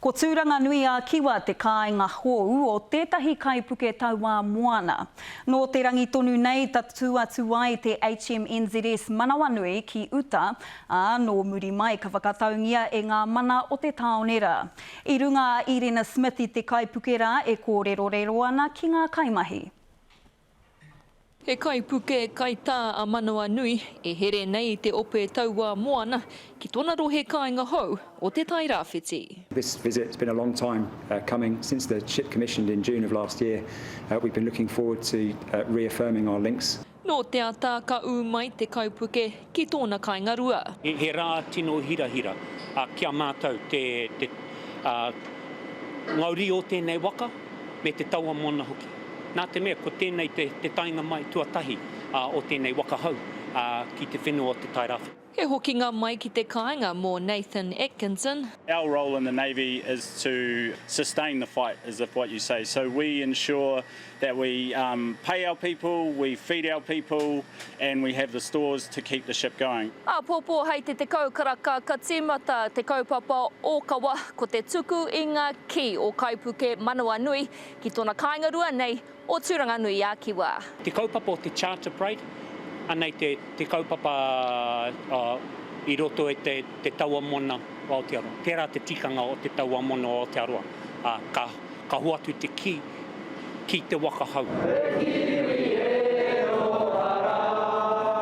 Ko Tūranganui-a-Kiwa te kāinga hou o tētahi kaipuke tauā moana. Nō te rangi tonu nei tatū atu ai te HMNZS Manawanui ki uta, ā, nō muri mai ka whakataungia e ngā mana o te tāone rā. I runga a Irena Smith i te kaipuke rā e kōrerorero ana ki ngā kaimahi. He kaipuke kaitā a Manawanui e here nei i te ope tauā moana ki tona rohe kāinga hou o Te Tai Rāwhiti. This visit has been a long time coming. Since the ship commissioned in June of last year, we've been looking forward to reaffirming our links. Nō te ata ka ū mai te kaipuke ki tōna kāinga rua. He rā tino hirahira ki a mātou te ngauri o tēnei waka me te taua moana hoki. Nā te mea ko tēnei te taenga mai tuatahi o tēnei waka hou ki te whenua o Te Tairāwhiti. He hokinga mai ki te kāinga mō Nathan Atkinson. Our role in the Navy is to sustain the fight, as if what you say. So we ensure that we pay our people, we feed our people, and we have the stores to keep the ship going. Āpōpō hei te 10 karaka ka tīmata te kaupapa ōkawa ko te tuku i ngā kī o Kaipuke Manawanui ki tona kāinga rua nei o Tūranganui-a-Kiwa. Te kaupapa o te Charter Parade, anei te te kaupapa i roto i te te taua mona o Aotearoa. Tērā te tikanga o te taua mona o Aotearoa, ā, ka ka hoatu te kī ki te waka hou.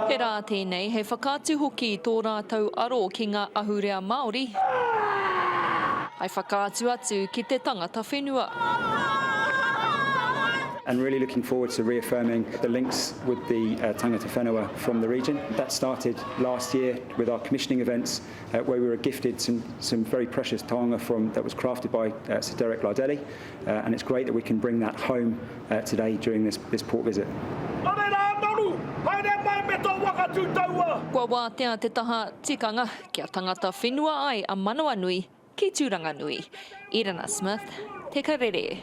He rā tēnei hei whakaatu hoki i tō rātou aro ki ngā ahurea Māori, hei whakaatu atu ki te tangata whenua. And really looking forward to reaffirming the links with the tangata whenua from the region. That started last year with our commissioning events where we were gifted some, some very precious taonga from, that was crafted by Sir Derek Lardelli and it's great that we can bring that home today during this, this port visit. Nō reira a Maru, haere mai me tō waka tū taua! Kua wātea te taha tikanga kia tangata whenua ai a Manawanui ki Tūranganui. Irina Smith, Te Karere.